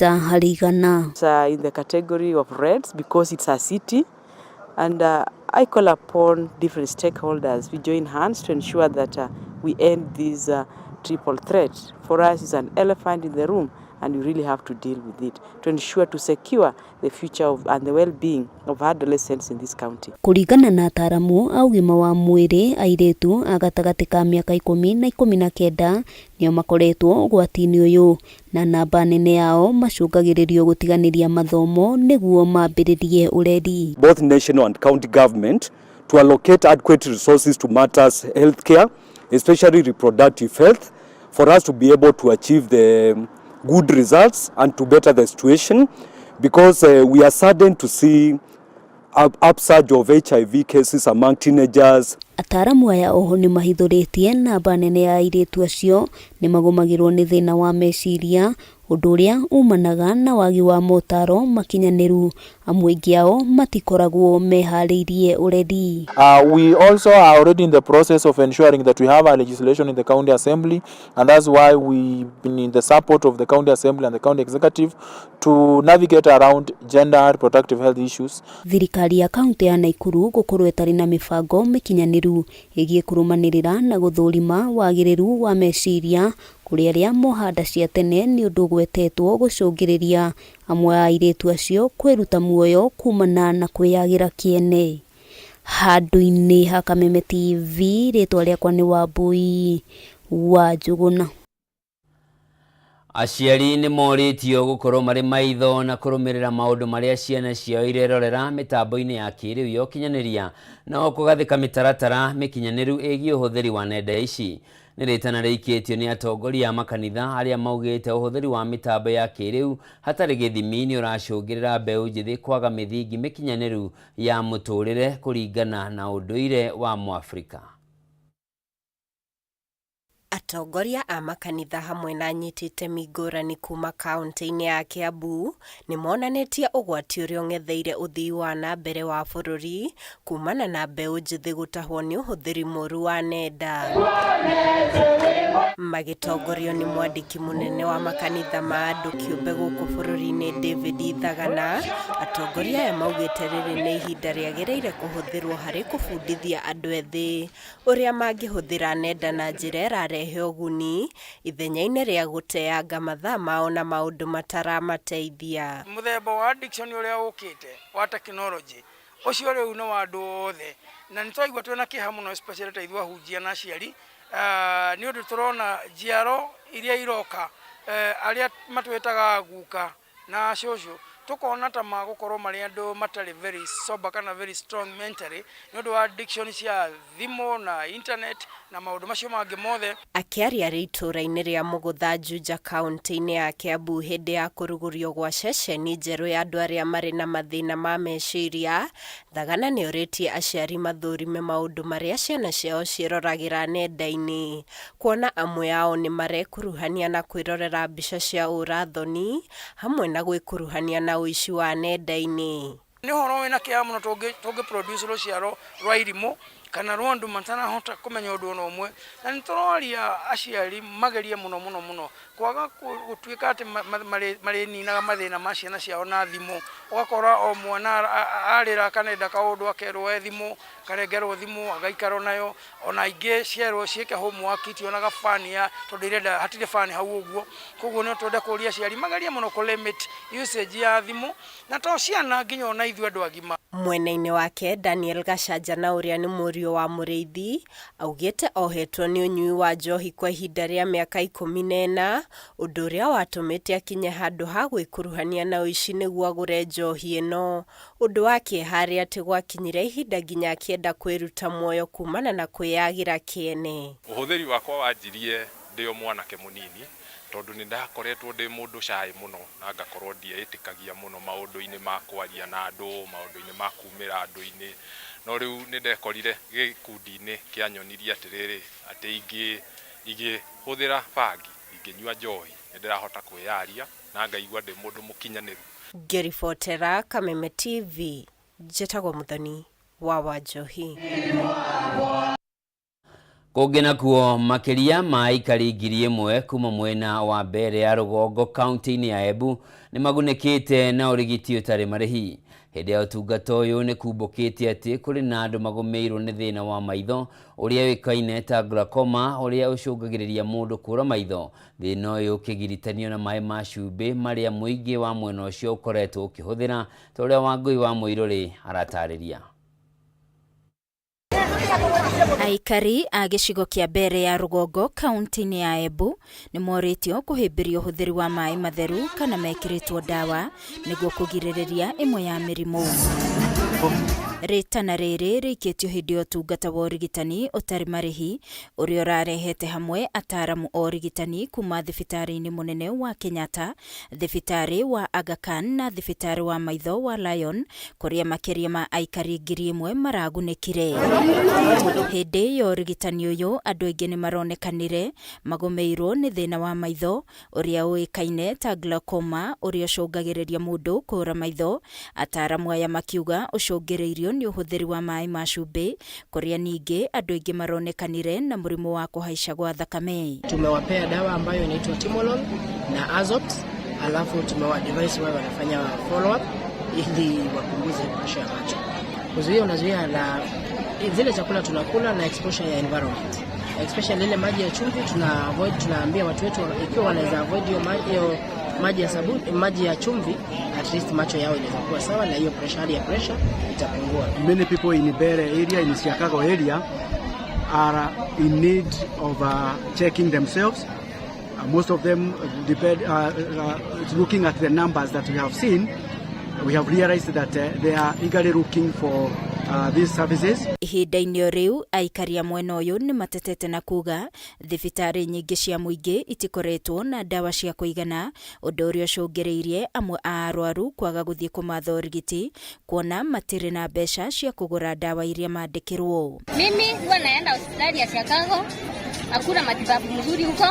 7%. In the category of reds because it's a city, and I call upon different stakeholders. We join hands to ensure that we end this triple threat. For us, it's an elephant in the room, and we really have to deal with it to ensure to secure the future of and the well-being of adolescents in this county. Kũringana na ataramu a ũgima wa mwĩrĩ, airĩtu a gatagatĩ ka mĩaka 10 na 19 nĩo makoretwo ũgwati-inĩ ũyũ, na namba nene yao macũngagĩrĩrio gũtiganĩria mathomo nĩguo mambĩrĩrie ũreri. Both national and county government to allocate adequate resources to matters healthcare, especially reproductive health, for us to be able to achieve the good results and to better the situation, because we are saddened to see a upsurge of HIV cases among teenagers. Ataramu aya oho nĩmahithũrĩtie namba nene ya airĩtu acio nĩmagũmagĩrwo nĩ thĩna wa meciria, ũndũ ũrĩa umanaga na wagi wa motaro makinyanĩru, amu aingĩ ao matikoragwo meharĩirie ũreri. We also are already in the process of ensuring that we have a legislation in the county assembly, and that's why we've been in the support of the county assembly and the county executive to navigate around gender reproductive health issues. Thirikari ya kaunti ya Naikuru gũkorwo ĩtarĩ na mĩbango mĩkinyanĩru ĩgiĩ kũrũmanĩrĩra na gũthũrima wagĩrĩru wa meciria kũrĩ arĩa moha nda cia tene nĩ ũndũ ũgwetetwo gũcũngĩrĩria amwe a airĩtu acio kwĩruta muoyo kumana na kwĩyagĩra kĩene. Handũ-inĩ ha Kameme TV, rĩtwa rĩakwa nĩ Wambui wa Njũgũna. Aciari nĩ morĩtio gũkorwo marĩ maitho na kũrũmĩrĩra maũndũ marĩa ciana ciao irerorera mĩtambo-inĩ ya kĩrĩu ya ũkinyanĩria, na o kũgathĩka mĩtaratara mĩkinyanĩru ĩgiĩ ũhũthĩri wa nenda ici. Nĩ rĩtana rĩikĩtio nĩ atongoria a makanitha arĩa maugĩte ũhũthĩri wa mĩtambo ya kĩrĩu hatarĩ gĩthimi nĩ ũracũngĩrĩra mbeũ njĩthĩ kwaga mĩthingi mĩkinyanĩru ya mũtũrĩre kũringana na ũndũire wa Mũafrika. Atongoria a makanitha hamwe na anyiti itemi ngũrani kuma kaunti-inĩ ya Kiambu nĩ monanĩtie ũgwati ũrĩa ũng'etheire ũthii wa na mbere wa bũrũri kumana na mbeũ njĩthĩ gũtahwo nĩ ũhũthĩri mũru wa nenda. Magĩtongorio nĩ mwandĩki mũnene wa makanitha ma andũ kĩũmbe gũkũ bũrũri-inĩ David Thagana, atongoria aya maugĩte rĩrĩ nĩ ihinda rĩagĩrĩire kũhũthĩrwo harĩ kũbundithia andũ ethĩ ũrĩa mangĩhũthĩra nenda na njĩra ĩrarehe ũguni ithenya-inĩ rĩa gũteanga mathaa mao na maũndũ mataramateithia. Mũthemba wa addiction ũrĩa ũkĩte wa technology ũcio rĩu nĩ wa andũ othe, na nĩ twaigua twĩna kĩeha mũno, especially ta ithuĩ ahunjia na aciari, nĩ ũndũ tũrona njiaro iria iroka, arĩa matwĩtaga guka na cũcũ, tũkona ta magũkorwo marĩ andũ matarĩ very sober kana very strong mentally nĩ ũndũ wa addiction cia thimũ na internet na maũndũ macio mangĩ mothe. Akĩaria arĩ itũũra-inĩ rĩa Mũgũtha, Juja, kaunti-inĩ ya Kiambu, hĩndĩ ya kũrugũrio gwa ceceni njerũ ya andũ arĩa marĩ na mathĩna ma meciria, Thagana nĩ orĩtie aciari mathũrime maũndũ marĩa ciana ciao ciĩroragĩra nenda-inĩ, kuona amwe ao nĩ marekuruhania na kwĩrorera mbica cia ũra-thoni hamwe na gwĩkuruhania na ũici wa nenda-inĩ. Nĩ ũhoro wĩna kĩeha mũno tũngĩ produce rũciaro rwa irimũ kana rwa andũ matarahota kũmenya ũndũ ona ũmwe, na nĩ tũroria aciari magerie mũno mũno mũno kwaga gũtuĩka atĩ marĩninaga mathĩna ma ciana ciao na thimũ. Ũgakora o mwana arĩra kana enda kaũndũ, akerwo e thimũ, karengerwo thimũ agaikara nayo. Ona ingĩ cierwo ciĩke homework itionaga fun ya tondũ irenda hatirĩ fun hau ũguo. Koguo no twende kũria aciari magerie mũno kũ limit usage ya thimũ, na to ciana, nginya ona ithuĩ andũ agima. Mwena-inĩ wake, Daniel Gacanja, ũrĩa nĩ mũriũ wa Mũrĩithi, augĩte ohetwo nĩ ũnyui wa njohi kwa ihinda rĩa mĩaka 14, ũndũ ũrĩa watũmĩte akinye handũ ha gwĩkuruhania na ũici nĩguo agũre njohi ĩno. Ũndũ wa kĩeha arĩ atĩ gwakinyire ihinda nginya akĩenda kwĩruta muoyo kumana na kwĩyagĩra kĩene. Ũhũthĩri wakwa wanjirie ndĩ o mwanake mũnini, tondũ nĩ ndakoretwo ndĩ mũndũ shy mũno na ngakorwo ndieĩtĩkagia mũno maũndũ-inĩ ma kwaria na andũ, maũndũ-inĩ ma kumĩra andũ-inĩ. No rĩu nĩ ndekorire gĩkundi-inĩ kĩanyonirie atĩrĩrĩ, atĩ ingĩhũthĩra bangi, ingĩnyua njohi, nĩ ndĩrahota kwĩyaria na ngaigua ndĩ mũndũ mũkinyanĩru. Ngĩribotera Kameme TV, njĩtagwo Mũthoni wa Wanjohi. Kũngĩ nakuo makĩria ma aikari 1000 kuma mwena wa Mbeere ya rũgongo kaunti-inĩ ya Embu nĩ magunĩkĩte na ũrigiti ũtarĩ marĩhi. Hĩndĩ ya ũtungata ũyũ nĩ kumbũkĩte atĩ kũrĩ na andũ magũmĩirwo nĩ thĩna wa maitho ũrĩa ũĩkaine ta glaucoma ũrĩa ũcũngagĩrĩria mũndũ kũra maitho. Thĩna ũyũ ũkĩgiritanio na maĩ ma cumbĩ marĩa mũingĩ wa mwena ũcio ũkoretwo ũkĩhũthĩra ta ũrĩa Wangũi wa Mũirũrĩ aratarĩria. Aikari a gĩcigo kĩa Mbeere ya rũgongo kaunti-inĩ ya Embu nĩ morĩtio kũhĩmbĩria ũhũthĩri wa maĩ matheru kana mekĩrĩtwo ndawa nĩguo kũgirĩrĩria ĩmwe ya mĩrimũ. Rĩtana rĩrĩ rĩikĩtio hĩndĩ ya ũtungata wa ũrigitani ũtarĩ marĩhi ũrĩa ũrarehete hamwe ataaramu a ũrigitani kuma thibitarĩ-inĩ mũnene wa Kenyatta, thibitarĩ wa Aga Khan na thibitarĩ wa maitho wa Lion kũrĩa makĩria ma aikari 1000 maragunĩkire. Hĩndĩ ya ũrigitani ũyũ andũ aingĩ nĩ maronekanire magũmĩirwo nĩ thĩna wa maitho ũrĩa ũĩkaine ta glaucoma ũrĩa ũcũngagĩrĩria mũndũ kũra maitho. Ataaramu aya makiuga ũcũngĩrĩirio nĩ ũhũthĩri wa maĩ ma cumbĩ kũrĩa ningĩ andũ aingĩ maronekanire na mũrimũ wa kũhaica gwa thakame. Tumewapea dawa ambayo inaitwa Timolol na Azopt, alafu tumewa-advise wawe wanafanya follow up ili wapunguze pressure ya macho. Kuzuia, unazuia na zile chakula tunakula na exposure ya environment. Especially ile maji ya chumvi tuna avoid, tunaambia watu wetu ikiwa wanaweza avoid hiyo maji ya sabuni, maji ya chumvi, at least macho yao inaweza kuwa sawa na hiyo pressure, hali ya pressure itapungua. Many people in Mbeere area, in Siakago area are in need of checking themselves. Most of them depend, looking at the numbers that we have seen, we have realized that they are eagerly looking for these services. Ihinda-inĩ o rĩu aikari a mwena ũyũ nĩ matetete na kuga thibitarĩ nyingĩ cia mũingĩ itikoretwo na ndawa cia kũigana, ũndũ ũrĩa ũcũngĩrĩirie amwe a arwaru kwaga gũthiĩ kũmatha ũrigiti kuona matirĩ na mbeca cia kũgũra ndawa iria mandĩkĩrwo. Mimi huwa naenda hospitali ya Chicago, hakuna matibabu mzuri huko.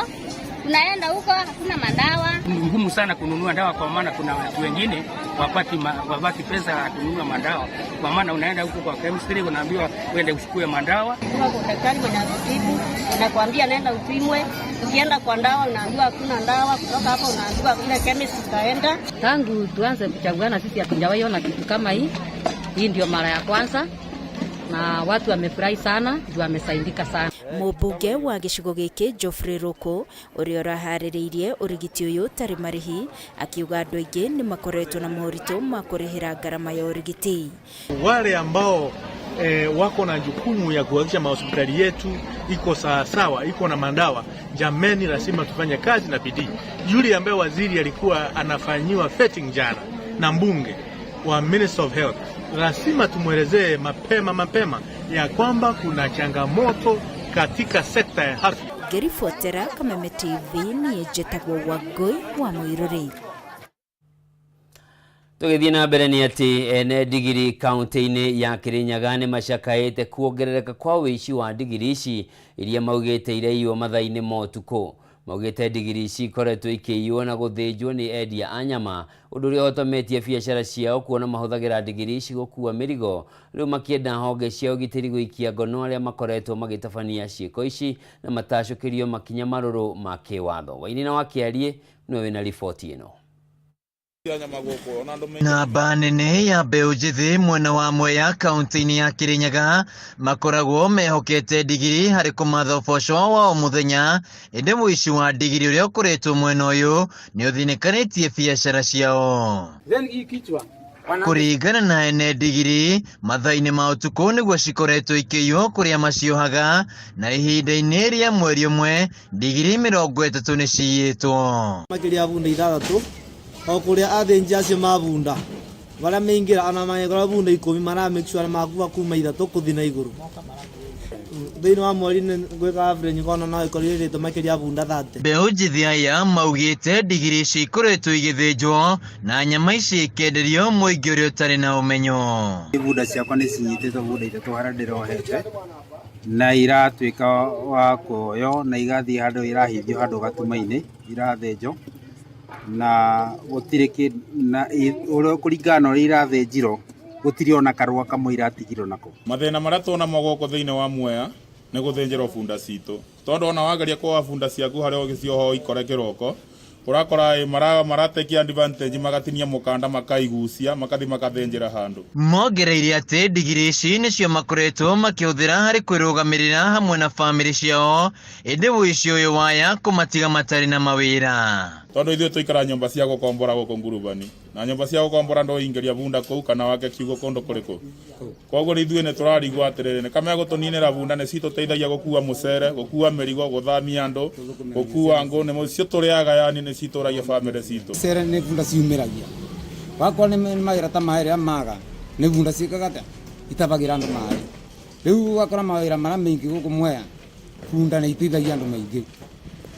Tunaenda huko hakuna madawa. Ni ngumu sana kununua dawa kwa maana kuna watu wengine wapati pesa ya kununua madawa. Kwa maana unaenda huko kwa chemistry unaambiwa uende uchukue madawa. Kwa daktari mwenye anatibu anakuambia nenda upimwe. Ukienda kwa dawa unaambiwa hakuna dawa, kutoka hapo unaambiwa ile chemist utaenda. Tangu tuanze kuchaguana sisi hatujawahi ona kitu kama hii. Hii ndio mara ya kwanza na watu wamefurahi sana juu wamesaidika sana. Mũmbunge wa gĩcigo gĩkĩ Geoffrey Ruku ũrĩa ũraharĩrĩirie ũrigiti ũyũ ũtarĩ marĩhi akiuga andũ aingĩ nĩ makoretwo na moritũ ma kũrĩhĩra ngarama ya ũrigiti. Wale ambao wako na jukumu ya kuhakikisha mahospitali yetu iko sawasawa, iko na madawa, jameni, lazima tufanye kazi na bidii. Yule ambaye waziri alikuwa anafanyiwa vetting jana na mbunge wa Minister of Health, lazima tumwelezee mapema mapema ya kwamba kuna changamoto katika sekta ya afya. Ngĩribotera Kameme TV niĩ njĩtagwo Wangũi wa Mũirũrĩ. Tũgĩthiĩ na mbere nĩ atĩ ene ndigiri kaunti-inĩ ya Kirinyaga nĩ macakaĩte kuongerereka kwa ũici wa ndigiri ici iria maugĩte iraiywo mathaa-inĩ ma ũtukũ. Maugĩte ndigiri ici ikoretwo ikĩiywo na gũthĩnjwo nĩ endia a nyama, ũndũ ũrĩa ũhotometie biacara ciao kuona mahũthagĩra ndigiri ici gũkua mĩrigo. Rĩu makĩenda honge cia ũgitĩri gũikia ngono arĩa makoretwo magĩtabania ciĩko ici na matacũkĩrio makinya marũrũ ma kĩwatho. Wainina wa Kĩariĩ nĩwe wĩna riboti ĩno. Namba nene ya mbeũ njĩthĩ mwena wa Mwea kaunti-inĩ ya Kirinyaga makoragwo mehokete ndigiri harĩ kũmatha ũboco wa o mũthenya, ĩndĩ mũici wa ndigiri ũrĩa ũkoretwo mwena ũyũ nĩ ũthinĩkanĩtie biacara ciao. Kũringana na ene ndigiri, mathaa-inĩ ma ũtukũ nĩguo cikoretwo ikĩiywo kũrĩa maciohaga, na ihinda-inĩ rĩa mweri ũmwe ndigiri 30 nĩ ciyĩtwo. Makĩria bunda 6 o kũrĩa athĩnji acio mabunda barĩa maingĩra ona mangĩkorwo bunda 10 mara make sure makua kuma 3 kũthiĩ na igũrũ. Thĩinĩ wa mweri nĩ ngwĩka average ngona no ĩkorwo ĩrĩtwo makĩria bunda 30. Mbeũ njĩthĩ aya maugĩte ndigiri ici ikoretwo igĩthĩnjwo na nyama ici ikenderio mũingĩ ũrĩa ũtarĩ na ũmenyo. Bunda ciakwa nĩ cinyitĩtwo bunda 3 harĩa ndĩrohete na iratuĩka wa kuoywo na igathiĩ handũ irahithio handũ gatuma-inĩ irathĩnjwo na gũtirĩ kĩ na ũrĩa kũringana na ũrĩa irathĩnjirwo gũtirĩ ona karũa kamwe iratigirwo nako. Mathĩna marĩa tuonamo gũkũ thĩinĩ wa Mwea Nĩ gũthĩnjĩrwo bunda citũ tondũ ona wageria kuoha bunda ciaku harĩa ũgĩcioha ũikore kĩroko ũrakora ĩ mara marateki advantage magatinia mũkanda makaigucia makathi makathĩnjĩra handũ. Mongereire atĩ ndigiri ici nĩcio makoretwo makĩhũthĩra harĩ kwĩrũgamĩrĩra hamwe na bamĩrĩ ciao, ĩndĩ ũici ũyũ waya kũmatiga matarĩ na mawĩra. Tondũ ithuĩ tũikaraga nyũmba cia gũkombora gũkũ Ngurubani, na nyũmba cia gũkombora ndũingĩria bunda kũu kana wake kiugũ kũndũ kũrĩkũ. Koguo rĩu ithuĩ nĩ tũrarigwo atĩrĩrĩ, nĩ kamegũtũninĩra bunda nĩ citũteithagia gũkua mũcere, gũkua mĩrigo, gũthamia andũ, gũkua ngũ, nĩ cio tũrĩaga yani nĩ citũragia bamĩrĩ citũ. Mũcere nĩ bunda ciumĩragia, wakorwo nĩ mawĩra ta maĩ rĩrĩa maga, nĩ bunda ciĩkaga atĩa, itabagĩra andũ maĩ. Rĩu ũgakora mawĩra marĩa maingĩ gũkũ Mwea, bunda nĩ iteithagia andũ maingĩ,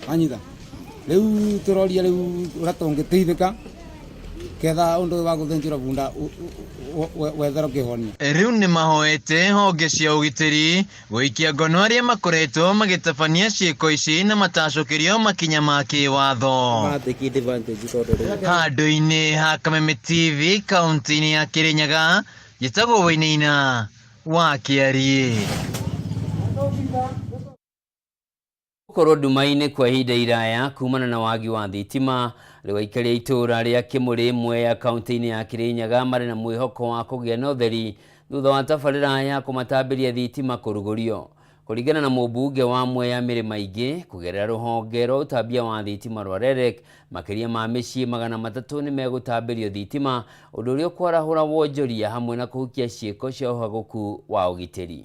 wanyita? Rĩu tũroria rĩu ũrĩa tũngĩteithĩka ketha ũndũ ũyũ wa gũthĩnjĩrwo bunda wetherwo kĩhonia. Rĩu nĩ mahoete honge cia ũgitĩri gũikia ngono arĩa makoretwo magĩtabania ciĩko ici na matacokerio makinya ma kĩwatho. Handũ-inĩ ha Kameme TV kaunti-inĩ ya Kĩrĩnyaga, njĩtagwo Wainaina wa Kĩariĩ. Gũkorwo nduma-inĩ kwa ihinda iraya kumana na wagi wa thitima, rĩu aikari a itũũra rĩa Kĩmũrĩ Mwea kaunti-inĩ ya Kĩrĩnyaga marĩ na mwĩhoko wa kũgĩa na ũtheri thutha wa tabarĩra ya kũmatambĩria thitima kũrugũrio. Kũringana na mũmbunge wa Mwea Mĩrĩ Maingĩ, kũgerera rũhonge rwa ũtambia wa thitima rwa REREC, makĩria ma mĩciĩ 300 nĩ megũtambĩrio thitima, ũndũ ũrĩa ũkwarahũra wonjoria hamwe na kũhukia ciĩko cia ũhagũku wa ũgitĩri.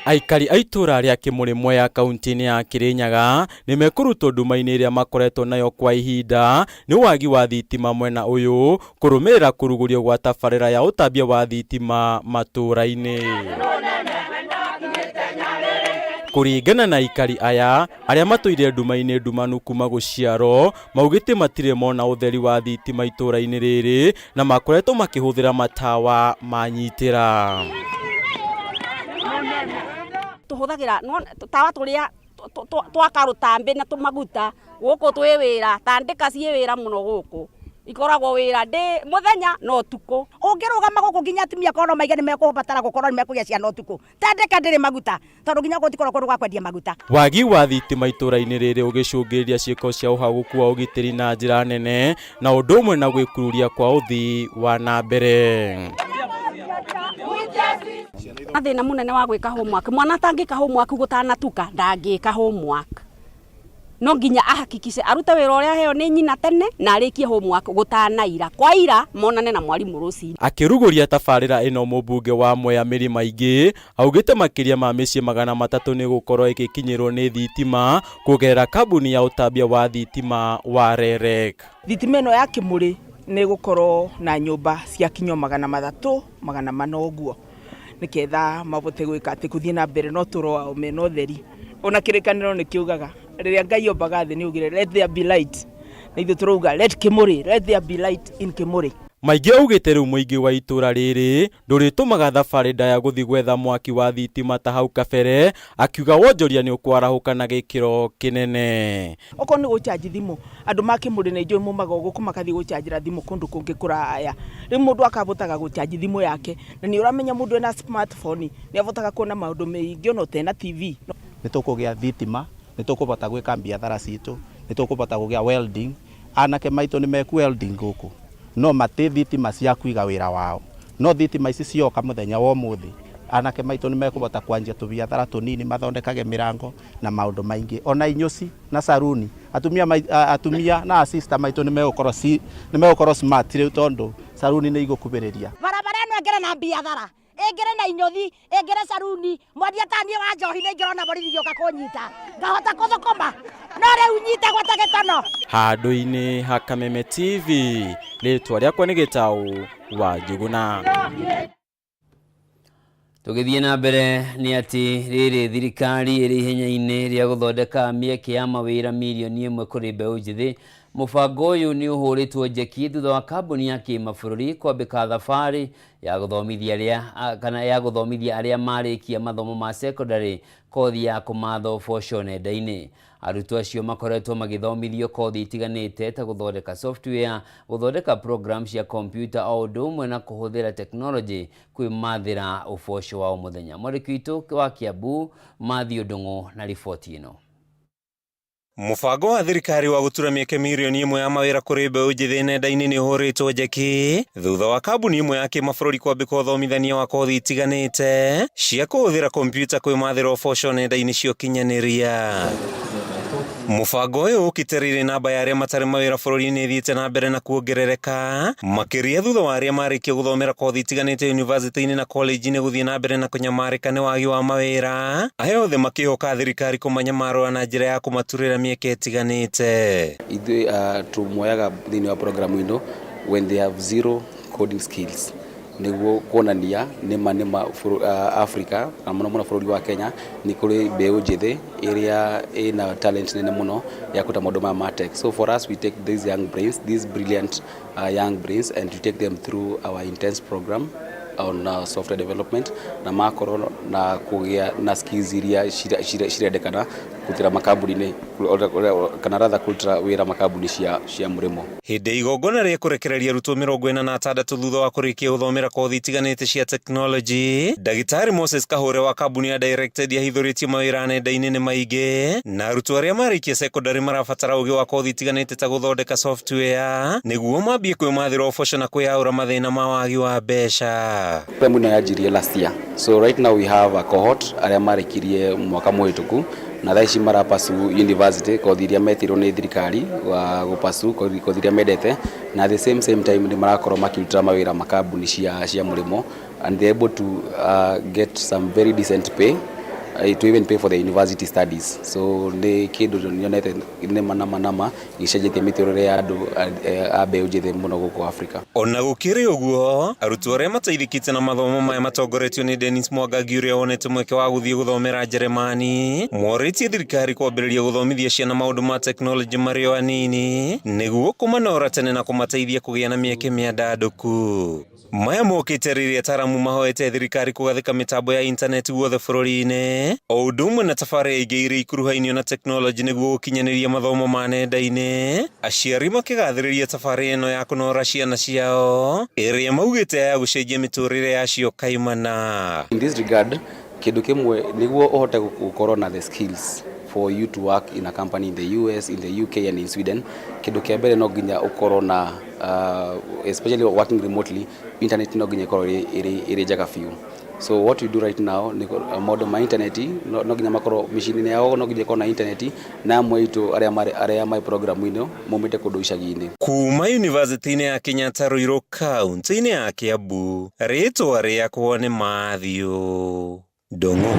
Aikari a itũũra rĩa Kĩmũrĩ Mwea kaunti-inĩ ya Kĩrĩnyaga nĩ mekũrutwo nduma-inĩ ĩrĩa makoretwo nayo kwa ihinda nĩ wagi wa thitima mwena ũyũ kũrũmĩrĩra kũrugũrio gwa tabarĩra ya ũtambia wa thitima matũũra-inĩ. Kũringana na aikari aya arĩa matũire nduma-inĩ ndumanu kuma gũciarwo, maugĩte matirĩ mona ũtheri wa thitima itũũra-inĩ rĩrĩ na makoretwo makĩhũthĩra matawa ma nyitĩra. Tũhũthagĩra tawa tũrĩa twa karũtambĩ na tũmaguta gũkũ twĩ wĩra tandĩka ciĩ wĩra mũno gũkũ ikoragwo wĩra ndĩ mũthenya na ũtukũ. Ũngĩrũgama gũkũ nginya atumia korwo no maige nĩ mekũbatara gũkorwo nĩ mekũgĩa ciana ũtukũ, tandĩka ndĩrĩ maguta tondũ nginya gũtikorwo kũndũ gwa kwendia maguta. Wagi wa thitima itũũra-inĩ rĩrĩ ũgĩcũngĩrĩria ciĩko cia ũhagũku wa ũgitĩri na njĩra nene na ũndũ ũmwe na gwĩkururia kwa ũthii wa na mbere. Thĩna mũnene wa gwĩka homework, mwana atangĩka homework gũtanatuka ndangĩka homework. No nginya ahakikishe arute wĩra ũrĩa aheo nĩ nyina tene na arĩkie homework gũtanaira. Kwaira monane na mwarimũ rũcinĩ. Akĩrugũria tabarĩra ĩno mũmbunge wa Mwea Mĩrĩ Maingĩ augĩte makĩria ma mĩciĩ 300 nĩ gũkorwo ĩgĩkinyĩrwo nĩ thitima kũgerera kambuni ya ũtambia wa thitima wa REREC. Thitima ĩno ya Kĩmũrĩ nĩ ĩgũkorwo na nyũmba cia kinyo 300 400 ũguo nĩketha mabote gwĩka atĩ kũthiĩ na mbere na ũtũro wao mena ũtheri. Ona kĩrĩkanĩro nĩ kĩugaga rĩrĩa Ngai ombaga thĩ nĩ augire let there be light, na ithuĩ tũrauga let Kĩmũrĩ, let there be light in Kĩmũrĩ. Maingĩ augĩte rĩu mũingĩ wa itũra rĩrĩ ndũrĩtũmaga thabarĩ ndaya gũthiĩ gwetha mwaki wa thitima ta hau kabere, akiuga wonjoria nĩ ũkwarahũka na gĩkĩro kĩnene. Okorwo nĩ gũchanji thimũ, andũ ma Kĩmũrĩ nĩ njũĩ maumaga o gũkũ makathiĩ gũchanjĩra thimũ kũndũ kũngĩ kũraya. Rĩu mũndũ akabotaga gũchanji thimũ yake, na nĩ ũramenya mũndũ ena smartphone nĩ abotaga kuona maũndũ maingĩ ona ũtena TV. Nĩ tũkũgĩa thitima, nĩ tũkũbota gwĩka biathara citũ, nĩ tũkũbota kũgĩa welding, anake maitũ nĩ meku welding gũkũ, no matĩ thitima cia kũiga wĩra wao. No thitima ici cioka mũthenya wa ũmũthĩ, anake maitũ nĩ mekũbota kwanjia tũbiathara tũnini mathondekage mĩrango na maũndũ maingĩ. Ona inyũci na saruni, atumia, atumia na sister maitũ nĩ megũkorwo ci, nĩ megũkorwo smart rĩu tondũ saruni nĩ igũkubĩrĩria. Barabara ĩno ĩngĩrĩ na biathara, ĩngĩrĩ na inyũthi, ĩngĩrĩ saruni, mwendia ta niĩ wa njohi nĩ ingĩrona borithi gĩũka kũnyita, ngahota kũthũkũma, no rĩu nyitagwo ta gĩtono. Handũ-inĩ ha Kameme TV, rĩtwa rĩakwa nĩ Gĩtaũ wa Njũgũna. Tũgĩthiĩ na mbere nĩ atĩ rĩrĩ thirikari ĩrĩ ihenya-inĩ rĩa gũthondeka mĩeke ya mawĩra 1 million kũrĩ mbeũ njĩthĩ. Mũbango ũyũ nĩ ũhũrĩtwo njeki thutha wa kambuni ya kĩmabũrũri kwambĩka thabarĩ ya gũthomithia arĩa kana ya gũthomithia arĩa marĩkia mathomo ma sekondarĩ kothi ya kũmatha ũboco nenda-inĩ. Arutwo acio makoretwo magĩthomithio kothi itiganĩte ta gũthondeka software, gũthondeka program cia kompiuta o ũndũ ũmwe na kũhũthĩra tekinoronjĩ kwĩmathĩra ũboco wa o mũthenya. Mwandĩki witũ wa Kiambu Matthew Ndung'u na riboti ĩno. Mũbango wa thirikari wa gũtura mĩeke mirioni 1 ya mawĩra kũrĩ mbeũ njĩthĩ nenda-inĩ nĩ ũhũrĩtwo njeki thutha wa kambuni ĩmwe ya kĩmabũrũri kwambĩka ũthomithania wa kothi itiganĩte cia kũhũthĩra kompiuta kwĩmathĩra ũboco nenda-inĩ cia ũkinyanĩria. Mũbango ũyũ ũkĩte rĩrĩ namba ya arĩa matarĩ mawĩra bũrũri-inĩ ĩthiĩte na mbere na kuongerereka makĩria thutha wa arĩa marĩkia gũthomera kothi itiganĩte yunivasĩtĩ-inĩ na college-inĩ gũthiĩ na mbere na kũnyamarĩka nĩ wagi wa mawĩra, aya othe makĩhoka thirikari kũmanyamarũra na njĩra ya kũmaturĩra mĩeke ĩtiganĩte. Ithuĩ tũmoyaga thĩinĩ wa program ĩno when they have zero coding skills, nĩguo kuonania nĩma nĩma Africa na mũno mũno bũrũri wa Kenya nĩ kũrĩ mbeũ njĩthĩ ĩrĩa ĩna talent nene mũno ya kũruta maũndũ maya ma tech. So for us, we take these young brains, these brilliant young brains, and we take them through our intense program on software development, na makorwo na kũgĩa na skills iria cirendekana kũrutĩra makambuni-inĩ kana rather kũrutĩra wĩra makambuni cia mũrĩmo. Hĩndĩ igongona rĩa kũrekereria arutwo 46 thutha wa kũrĩkia gũthomera kothi itiganĩte cia tekinoronjĩ, Ndagĩtarĩ Moses Kahũre wa kambuni ya Directed ahithũrĩtie mawĩra nenda-inĩ nĩ maingĩ na arutwo arĩa marĩkia sekondarĩ marabatara ũgĩ wa kothi itiganĩte ta gũthondeka software nĩguo mambie kwĩmathĩra ũboco na kwĩyaũra mathĩna ma wagi wa mbeca. Program ĩno yanjirie last year, so right now we have a cohort arĩa marĩkirie mwaka mũhĩtũku na thaa ici marapursue university kothi iria metirwo nĩ thirikari wa gũpursue kothi iria mendete, na the same time nĩ marakorwo makĩrutĩra mawĩra makambuni cia mũrĩmo, and they able to get some very decent pay to even pay for the university studies. So nĩ kĩndũ nyonete nĩma nama nama gĩcenjetie mĩtũrĩre ya andũ a mbeũ njĩthĩ mũno gũkũ Africa. Ona gũkĩrĩ ũguo, arutwo arĩa mateithĩkĩte na mathomo maya matongoretio nĩ Dennis Mwangangi ũrĩa wonete mweke wa gũthiĩ gũthomera Njeremani, morĩtie thirikari kwambĩrĩria gũthomithia ciana maũndũ ma tekinoronjĩ marĩ o anini nĩguo kũmanora tene na kũmateithia kũgĩa na mĩeke mĩandandũku. Maya mokĩte rĩrĩa ataramu mahoete thirikari kũgathĩka mĩtambo ya intaneti guothe bũrũri-inĩ o ũndũ ũmwe na tabarĩra ingĩ iria ikuruhainio na tekinoronjĩ nĩguo gũkinyanĩria mathomo ma nenda-inĩ. Aciari makĩgathĩrĩria tabarĩra ĩno ya kũnora ciana ciao ĩrĩa maugĩte ya gũcenjia mĩtũrĩre yacio kaimana. In this regard, kĩndũ kĩmwe nĩguo ũhote gũkorwo na the skills for you to work in a company in the US, in the UK and in Sweden, kĩndũ kĩa mbere no nginya ũkorwo na especially working remotely, internet no nginya ĩkorwo ĩrĩ njega biũ. So what we do right now nĩ maũndũ ma internet no nginya makorwo mĩciĩ-inĩ yao, no nginya ĩkorwo na internet, na amwe aitũ arĩa marĩ program ĩno maumĩte kũndũ icagi-inĩ. Kuma yunivasĩtĩ-inĩ ya Kenyatta Ruiru kaunti-inĩ ya Kiambu, rĩtwa rĩakwa nĩ Matthew Ndung'u.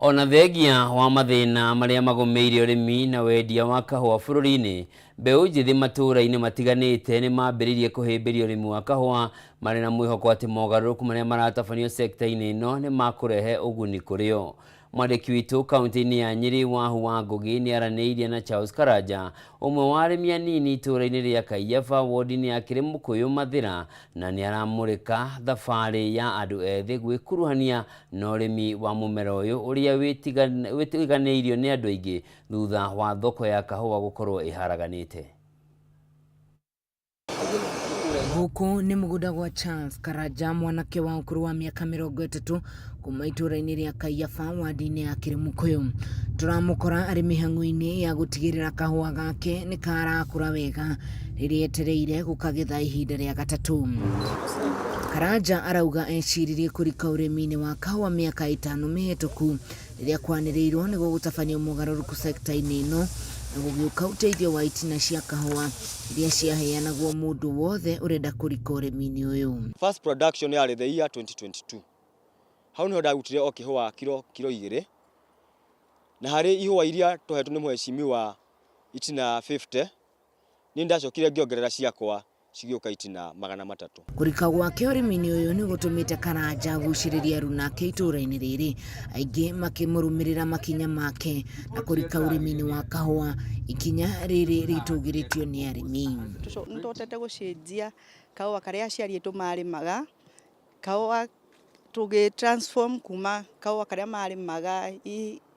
Ona thengia wa mathĩna marĩa magũmĩire ũrĩmi na wendia wa kahũa bũrũri-inĩ, mbeũ njĩthĩ matũũra-inĩ matiganĩte nĩ mambĩrĩirie kũhĩmbĩria ũrĩmi wa kahũa marĩ na mwĩhoko atĩ mogarũrũku marĩa maratabanio sekta-inĩ ĩno nĩ makũrehe ũguni kũrĩ o. Mwandĩki witũ kaunti-inĩ ya Nyĩrĩ Wahu wa Ngũgĩ nĩ aranĩirie na Charles Karanja, ũmwe wa arĩmi anini itũũra-inĩ rĩa Kaiyaba wodi-inĩ ya Kĩrĩmũkũyũ Mathĩra, na nĩ aramũrĩka thabarĩ ya andũ ethĩ gwĩkuruhania na ũrĩmi wa mũmera ũyũ ũrĩa wĩtiganĩirio nĩ andũ aingĩ thutha wa thoko ya kahũa gũkorwo ĩharaganĩte. Gũkũ nĩ mũgũnda gwa Charles Karanja, mwanake wa ũkũrũ wa mĩaka 30 kuma itũũra-inĩ rĩa Kaiyaba wadi-inĩ ya Kĩrĩmũkũyũ. Tũramũkora arĩ mĩhang'o-inĩ ya gũtigĩrĩra kahũa gake nĩ karakũra wega rĩrĩa etereire gũkagetha ihinda rĩa gatatũ. Karanja arauga eciririe kũrika ũrĩmi-inĩ wa kahũa mĩaka 5 mĩhĩtũku rĩrĩa kwanĩrĩirwo nĩ gũgũtabanio mogarũrũku sekta-inĩ ĩno na gũgĩũka ũteithio wa itina cia kahũa iria ciaheanagwo mũndũ wothe ũrenda kũrika ũrĩmi-inĩ ũyũ. First production yarĩ the year 2022. Hau niho ndarutire o kĩhũa kiro 2, na harĩ ihũa iria tũhetwo nĩ mheshimiwa itina 50, niĩ ndacokire ngĩongerera ciakwa Cigĩũka itina 300. Kũrika gwake ũrĩmi-inĩ ũyũ nĩ gũtũmĩte Karanja agucĩrĩrie aruna ake itũũra-inĩ rĩrĩ, aingĩ makĩmũrũmĩrĩra makinya make na kũrika ũrĩmi-inĩ wa kahũa, ikinya rĩrĩ rĩtũgĩrĩtio nĩ arĩmi. Nĩ tũhotete gũcenjia kahũa karĩa aciari aitũ marĩmaga, kahũa tũgĩ transform kuma kahũa karĩa marĩmaga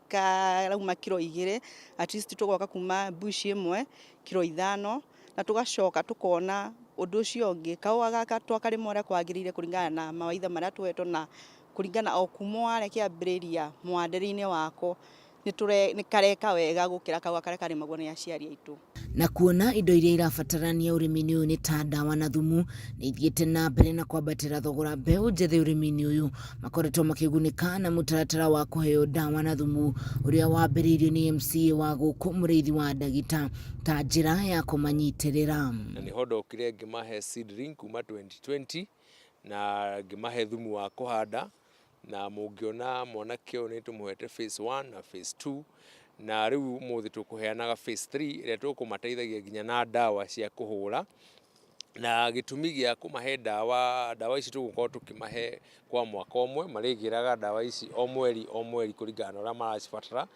karauma kiro 2, at least tũgoka kuma mbuci 1 kiro 5, na tũgacoka tũkona ũndũ ũcio ũngĩ, kahũa gaka twakarĩma ũrĩa kwagĩrĩire kũringana na mawaitha marĩa tũhetwo na kũringana o kuma warĩa kĩambĩrĩria mũhandĩre-inĩ wako, nĩ kareka wega gũkĩra kahũa karĩa karĩmagwo nĩ aciari aitũ. Na kuona indo iria irabatarania ũrĩmi-inĩ ũyũ nĩ ta ndawa na thumu nĩ ithiĩte na mbere na kwambatĩra thogora, mbeũ njĩthĩ ũrĩmi-inĩ ũyũ makoretwo makĩgunĩka na mũtaratara wa kũheo ndawa na thumu ũrĩa wambĩrĩirio nĩ MCA wa gũkũ Mũrĩithi wa Ndagita ta njĩra ya kũmanyitĩrĩra. Na nĩho ndokire ngĩmahe seedling kuma 2020 na ngĩmahe thumu wa kũhanda, na mũngĩona mwanake ũyũ nĩ tũmũhete phase 1 na phase 2, na rĩu ũmũthĩ tũkũheanaga phase 3 ĩrĩa tũkũmateithagia nginya na ndawa cia kũhũra. Na gĩtũmi gĩa kũmahe ndawa, ndawa ici tũgũkorwo tũkĩmahe kwa mwaka ũmwe, marĩgĩraga ndawa ici o mweri o mweri kũringana na ũrĩa maracibatara,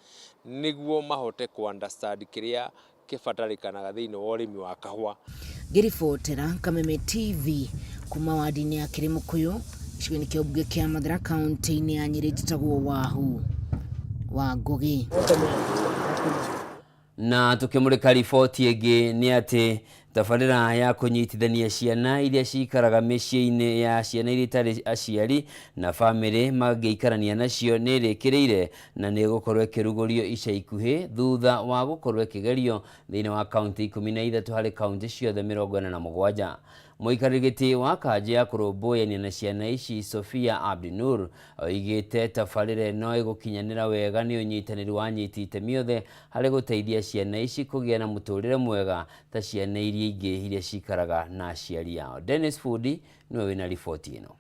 nĩguo mahote kũ understand kĩrĩa kĩbatarĩkanaga thĩinĩ wa ũrĩmi wa kahũa. Ngĩribotera Kameme TV kuma wadi-inĩ ya Kĩrĩmũkũyũ, gĩcigo-inĩ kĩa ũmbunge kĩa Mathira, kaũntĩ-inĩ ya Nyĩrĩ, njĩtagwo Wahu wa Ngũgĩ. Na tukimurika riboti ĩngĩ nĩ atĩ tabarĩra ya kũnyitithania ciana iria cikaraga mĩciĩ-inĩ ya ciana iria itarĩ aciari na bamĩrĩ mangĩikarania nacio nĩ ĩrĩkĩrĩire na nĩ ĩgũkorwo ĩkĩrugũrio ica ikuhĩ thutha wa gũkorwo ĩkĩgerio thĩinĩ wa kaunti 13 harĩ kaunti ciothe 47. Mũikarĩri gĩtĩ wa kanjũ ya kũrũmbũyania na ciana ici Sofia Abdinur oigĩte tabarĩra ĩno ĩgũkinyanĩra wega nĩ ũnyitanĩri wa anyiti itemi othe harĩ gũteithia ciana ici kũgĩa na mũtũrĩre mwega ta ciana iria ingĩ iria cikaraga na aciari ao. Dennis Fundi nĩwe wĩna riboti ĩno.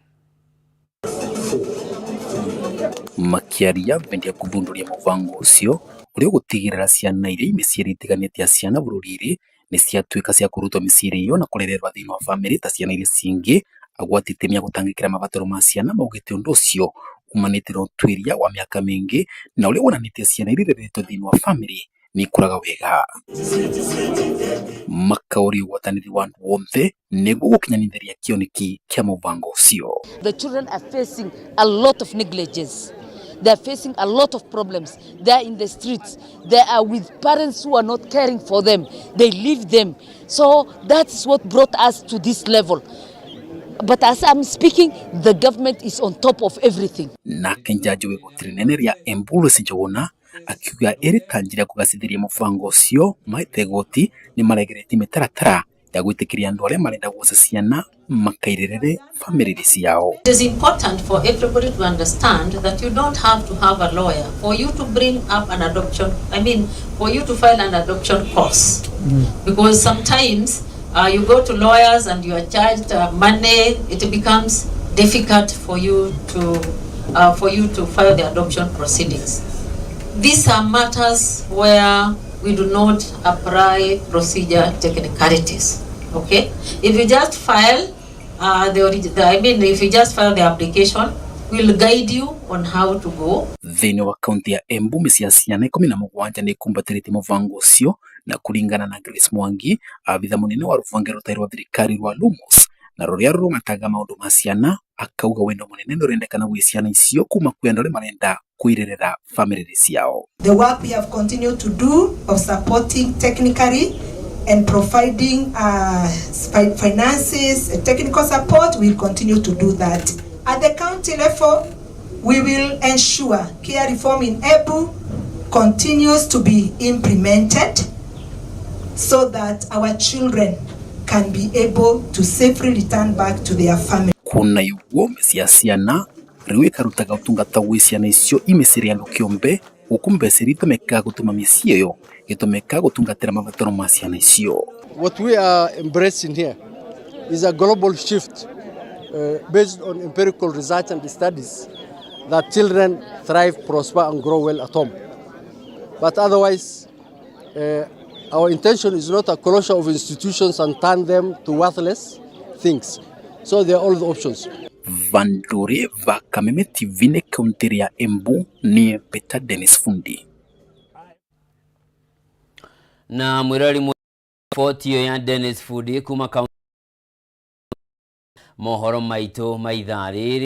Makĩaria hĩndĩ ya kũthundũria mũbango ũcio ũrĩa ũgũtigĩrĩra ciana iria i mĩciĩ ĩtiganĩte ya ciana bũrũri-inĩ nĩ ciatuĩka cia kũrutwo mĩciĩ ĩyo na kũrererwo thĩinĩ wa bamĩrĩ ta ciana iria cingĩ, agwati itemi ya gũtangĩkĩra mabataro ma ciana maugĩte ũndũ ũcio umanĩte na ũtuĩria wa mĩaka mĩingĩ na ũrĩa wonanĩtie ciana iria ireretwo thĩinĩ wa bamĩrĩ nĩ ikũraga wega. Makaũria ũgwatanĩri wa andũ othe nĩguo gũkinyanĩria kĩoneki kĩa mũbango ũcio. The children are facing a lot of negligence. They are facing a lot of problems. They are in the streets. They are with parents who are not caring for them. They leave them. So that's what brought us to this level. But as I'm speaking, the government is on top of everything. Nake njaji wa igoti rinene rĩa Embu Lucy Njuguna akiuga ĩrĩ ta njĩra ya kũgacĩrithia mũbango ũcio maĩte igoti nĩ maregeretie mĩtaratara ya gwĩtĩkĩria andũ arĩa marenda guoca ciana makairĩrĩre bamĩrĩ ciao. It is important for everybody to understand that you don't have to have a lawyer for you to bring up an adoption, I mean, for you to file an adoption cause. Because sometimes you go to lawyers and you are charged money, it becomes difficult for you to file the adoption proceedings. These are matters where we do not apply procedure technicalities. Okay, if you just file the, I mean, if you just file the application, we'll guide you on how to go. Thĩinĩ wa kaunti ya Embu mĩciĩ ya ciana 17 nĩ ĩkumbatĩrĩte mũbango ũcio na kũringana na Grace Mwangi, abitha mũnene wa rũhonge rũtarĩ rwa thirikari rwa Lumos na rũrĩa rũramataga maũndũ ma ciana, akauga wendo mũnene nĩ ũrendekana gwĩ ciana icio kuma kwĩ andũ arĩa marenda kũirĩrĩra bamĩrĩ ciao. The work we have continued to do of supporting technically and providing finances, technical support, we'll continue to do that. At the county level, we will ensure care reform in Embu continues to be implemented so that our children can be able to safely return back to their family. Kuna ũguo mĩciĩ ya ciana rĩu ĩkarutaga ũtungata gwĩ ciana icio i mĩciĩ ya andũ kĩũmbe gũkũ mbeca iria itũmĩkaga gũtũma mĩciĩ ĩyo gĩtũmĩka gũtungatĩra mabataro ma ciana icio. What we are embracing here is a global shift based on empirical research and studies that children thrive, prosper and grow well at home. But otherwise, Our intention is not a closure of institutions and turn them to worthless things. So there are all the options. Vandore va Kameme TV nĩ kaũntĩ ya Embu nĩ Peter Dennis Fundi. Na mwĩrori riboti ĩyo ya Dennis Fundi kuma kaunti mohoro maitũ ma ithaa rĩrĩ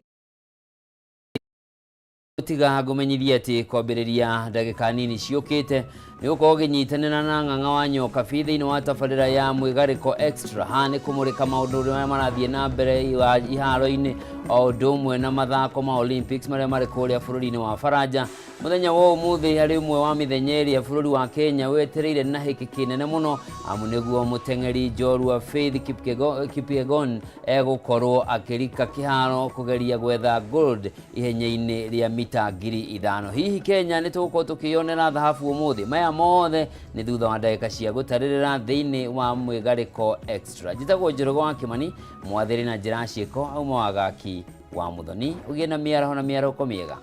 tiga ngũmenyithie atĩ kwambĩrĩria ndagĩka nini ciũkĩte nĩ gũkorwo ũgĩnyitanĩra na Ng'ang'a wa Nyokabi thĩinĩ wa tabarĩra ya Mwĩgarĩko Extra. Haha nĩ kũmũrĩka maũndũ marĩa marathiĩ na mbere iharo-inĩ o ũndũ ũmwe na mathako ma Olympics marĩa marĩ kũrĩa bũrũri-inĩ wa Faranja. Mũthenya wa ũmũthĩ harĩ ũmwe wa mĩthenya ĩrĩa bũrũri wa Kenya wetereire na hĩkĩ kĩnene mũno, amu nĩguo mũteng'eri njorua Faith Kipyegon egũkorwo akĩrika kĩharo kũgeria gwetha gold ihenya-inĩ rĩa mita 5000. Hihi Kenya nĩ tũgũkorwo tũkĩyonera thahabu ũmũthĩ? Maya mothe nĩ thutha wa ndagĩka cia gũtarĩrĩra thĩinĩ wa Mwĩgarĩko Extra. Njĩtagwo Njoroge wa Kĩmani, mwathĩri na njĩra ciĩko auma wagaki wa Mũthoni. Ũgĩe na mĩaraho na mĩarahũko mĩega.